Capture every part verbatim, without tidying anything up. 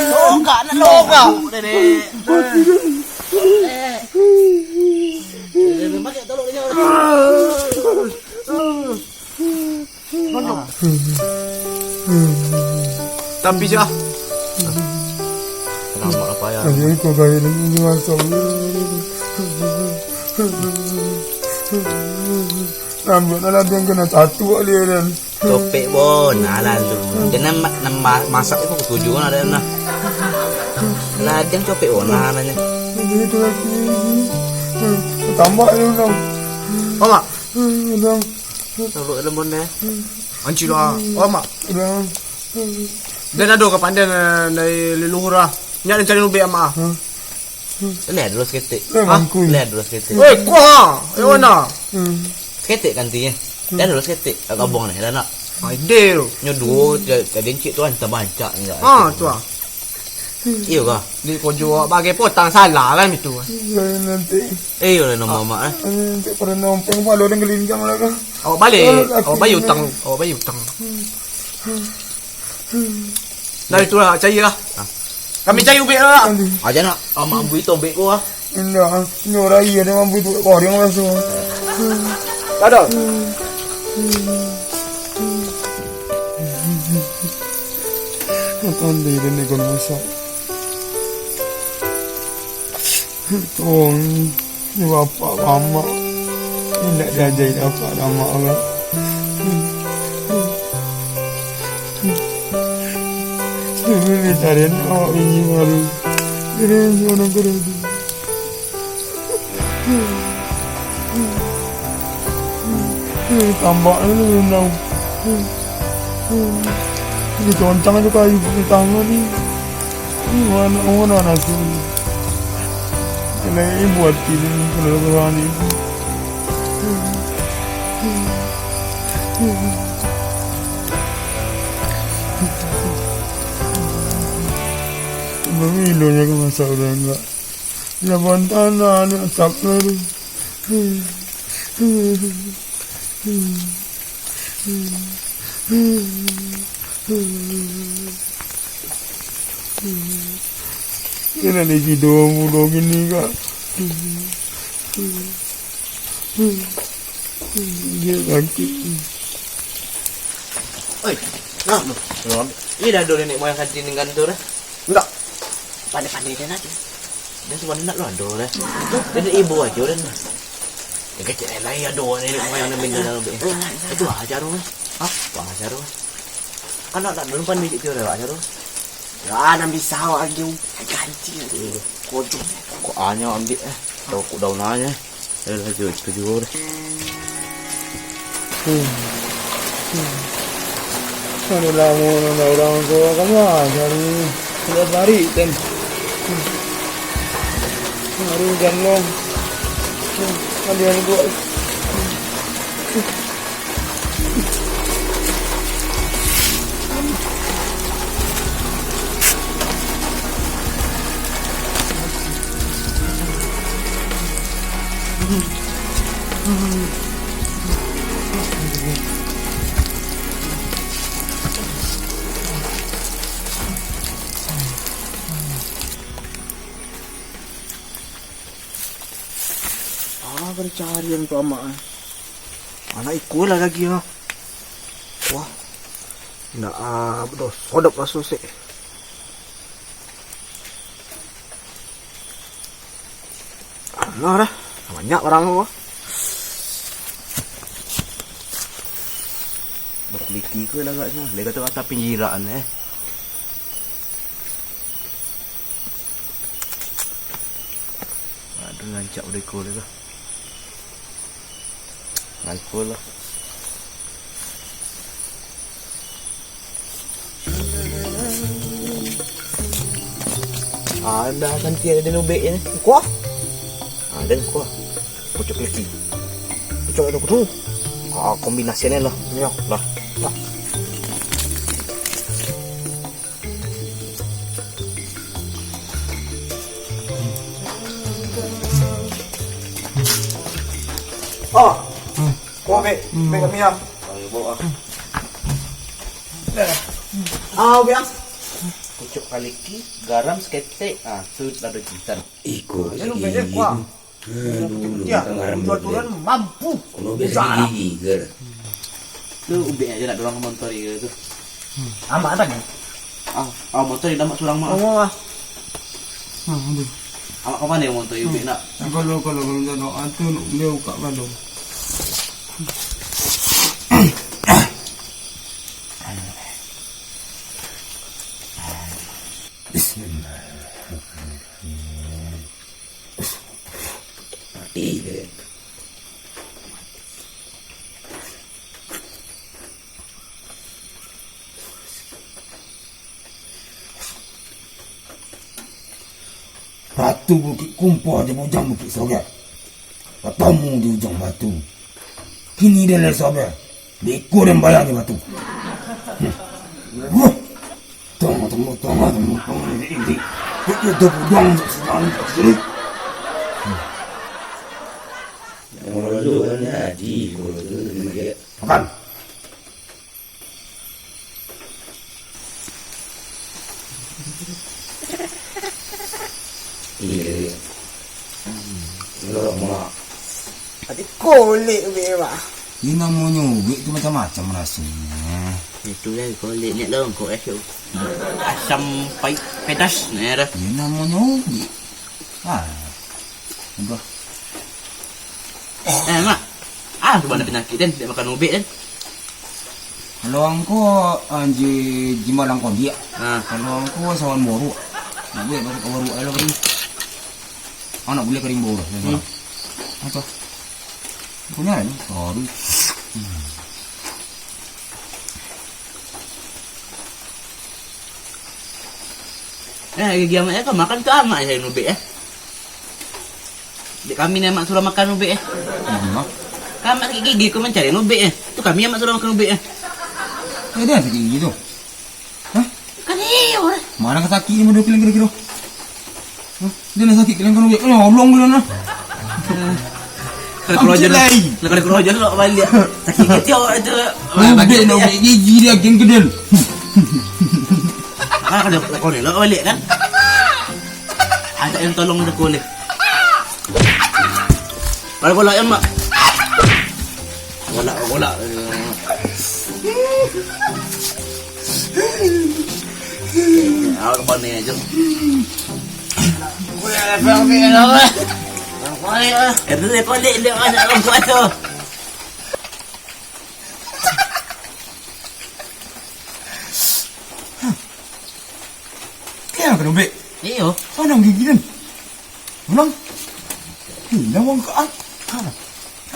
Longkak, nak longkak. Udah, Dek. Eh. Dek, Dek, pakai tolong dia. Tapi je lah. Nampak apa ya? Aduh, kau gaya ni, ini masuk. Rambut lah, dia kena satu kali, Dan. Copek bona lalu. Jangan ma-, nama masak itu ketujuh kan ada nah. Ladang copek bona namanya. Ini itu lagi. Tambah dia, Dang. Amak. Dang. Tolok dalam bonda. Anci lah. Amak. Dang. Dan ado kapan dia dari leluhur lah. Nyak dan cari ubek amak. Lihat dulu seketik. Lihat dulu seketik. Weh, kuah. Eh, mana? Seketik kantinyo. Dah dulu seketik. Kat kabong ni, dah nak. Ide tu. Nyo duo, jadi encik tu kan tambah ancak ni. Ah, tu ah. Iyo kah? Di kojo awak bagai potang salah kan itu. Iyo, nanti. Eh, iyo lah nama mak eh. Nanti pada nompeng palo dan gelinjang lah kah? Awak balik. Awak bayar utang. Awak bayar utang. Nah, itulah, cari lah. Kami cari ubek lah. Aja nak, amak bui tobek ko ah. Indak, nyo raya dengan bui tu korang langsung. Ado. Tandai dan ikon masak. Tong, ni bapak mamak. Indak diajai bapak mamak kan. Dulu ni tarian awak bini baru. Jadi, macam mana kau dah tu? Eh, tambak ni, Nau. Diconcang tu kayu di tangan ni. Mana, mana nasi ni? Kena ibu hati ni, kena lebaran ni. Mamilunya ke masa udah enggak. Laban tanah ni asap baru. Kena di video mudo gini kak. Dia sakit. Oi, nah, ini dah ada nenek moyang kantin dengan tu dah. Enggak. Pandai-pandai dia nak. Dia semua nak lo ado lah. Dia nak ibu aja dah. Dia kecil lain ado nenek moyang nak minta dalam. Itu aja tu. Apa aja tu? Kan nak dulu pan biji tu dah aja tu. Ya, nan bisa awak lagi. Ganti lagi. Kocok. Kok hanya ambil eh. Tahu kok daun aja. Alah, tu, tu juo dah. Aduh, lamo nanda urang tu, kan, wah, cari. Sudah lari, kan. Lari hujan lo. Ada yang buat. Ah, kada cari yang tu amak, eh. Anak iko lah lagi, ah. Wah. Indak, ah, doh, sodop lah susik. Alah dah, banyak barang tu. Bakuliki ko lah agaknyo. Dia kata-kata pinggiran, eh. Aduh, rancak udah ko lah tu. Rancak lah. Ah, dah ganti ada lubek ni. Kuah. Ah, dan kuah. Pucuk leki. Pucuk ada kudu. Ah, kombinasi ni lah. Yo, lah. Lah. Ah, hmm. Bawa, Bek. Hmm. Bek, kami, ah. Oh, ya, bawa, ah. Ah, Bek, ah. Pucuk kaliki, garam saketek, ah, tu lado jintan. Iko. Lalu, Bek, eh, kuah. Aduh, aturan mampu. Kalau biasa gigi, ger. Tu ubek aja nak dorong motor dia tu. Amak tadi. Ah, ah, motor dia mak surang mak. Oh, ah. Ah, aduh. Amak kapan dia motor ubek nak? Kalau, kalau, kalau minta doa tu, nak beliau kat balong. Bismillahirrahmanirrahim. Mati je. Batu Bukik Kumpo jo Bujang Bukik Soger batamu di ujuang batu. Kini den lai soger, di ikua den bayang jo batu. Hmm. Huh. Tunggu, tunggu, tunggu, tunggu, tunggu, indik, indik. Kok itu budang untuk senang untuk sini? Orang tu kan jadi, kalau tu, dia. Makan. Iya. Lemak. Ati kolek ubek, Mak. Ini namonyo ubek tu macam-macam rasonyo. Itu lah kolek, niat longkok eh, tu. Asam, pahit, pedas, nah, dah. Ini namonyo ubek. Ah. Aduh. Eh, Mak. Ah, tu bana penyakit, den. Dia makan ubek, den. Kalau angku, ah, ji-, jimbal angku diak. Ah. Kalau angku sawan borok. Nak buek masuk ka borok aja lah, kering. Ah, nak buliah kering borok. Hmm. Apa? Punya ni, sorry. Hmm. Eh, gigi amak eh, kau makan tu amak eh, ubek eh. Dek kami ni amak suruah makan ubek eh. Amak? Kau amak sakik gigi, kau mancari ubek eh. Tu kami amak suruah makan ubek eh. Eh, dia sakik gigi tu? Hah? Kan iyo eh. Mana ka sakik ni model kalian kira-kira? Hah? Dia nak sakik kalian kan ubek. Eh, Allah, Allah, Allah. Kalau keroja, kalau keroja lo balik. Sakit kecil awak tu. Ubek nak ubek gigi dia geng kedel. Ah, kalau kau ni lo balik kan? Ada yang tolong dia boleh. Kalau kolak yang mak. Kolak, kolak. Awak kepala aja. Kolak apa yang ambil awak? Kolak. Itu dia kolak dia anak perempuan tu. Kau yang kena ubek? Iyo. Sanang gigi kan? Ulang. Hilang uang ka-, ah. Ha.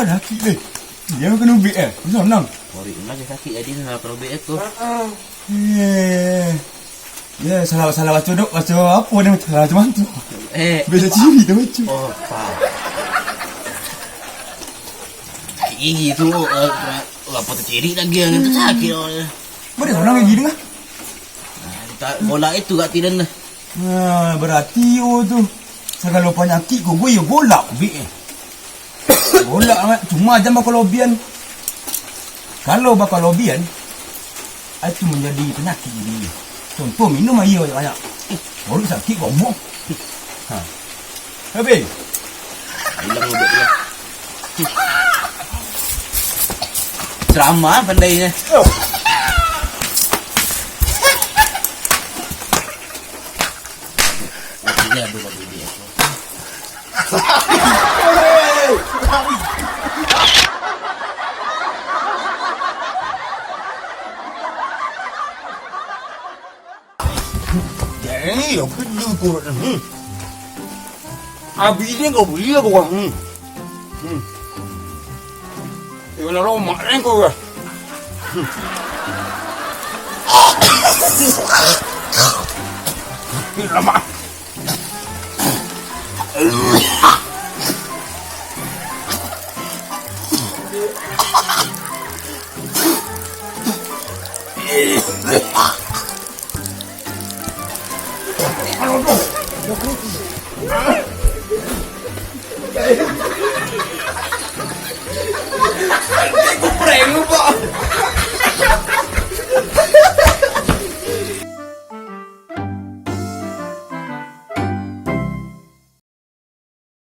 Ada sakit deh. Dia kena ubek eh. Sanang. Korek ulang je sakit jadi nak kena ubek tu. Eh. Ya, salah, salah baca dok. Baca apa dia? Salah baca mantu. Eh. Biasa ciri dia baca. Oh, tak. Sakit gigi tu, eh, apa tercirik lagi yang tu sakit awak. Boleh orang gigi dengar? Ah, tak, bola itu kat tiran dah. Nah, berarti yo tu sagalo panyakik ko, yo golak ubek eh. Golak amat, cuma jan bakalobian. Kalau bakalobian, itu manjadi panyakik jadi. Contoh, minum aia banyak-banyak. Eh, baru sakit kok, boh. Ha. Habis. Hilang ubek dia. Ceramah pandainya. Ini ada bibik aku. Jadi, yo, perlu ko. Hmm. Abih dia kau beli aku, Bang. Hmm. Hmm. Yo, nak lomak ni kau, ya. Hmm. Ni lama.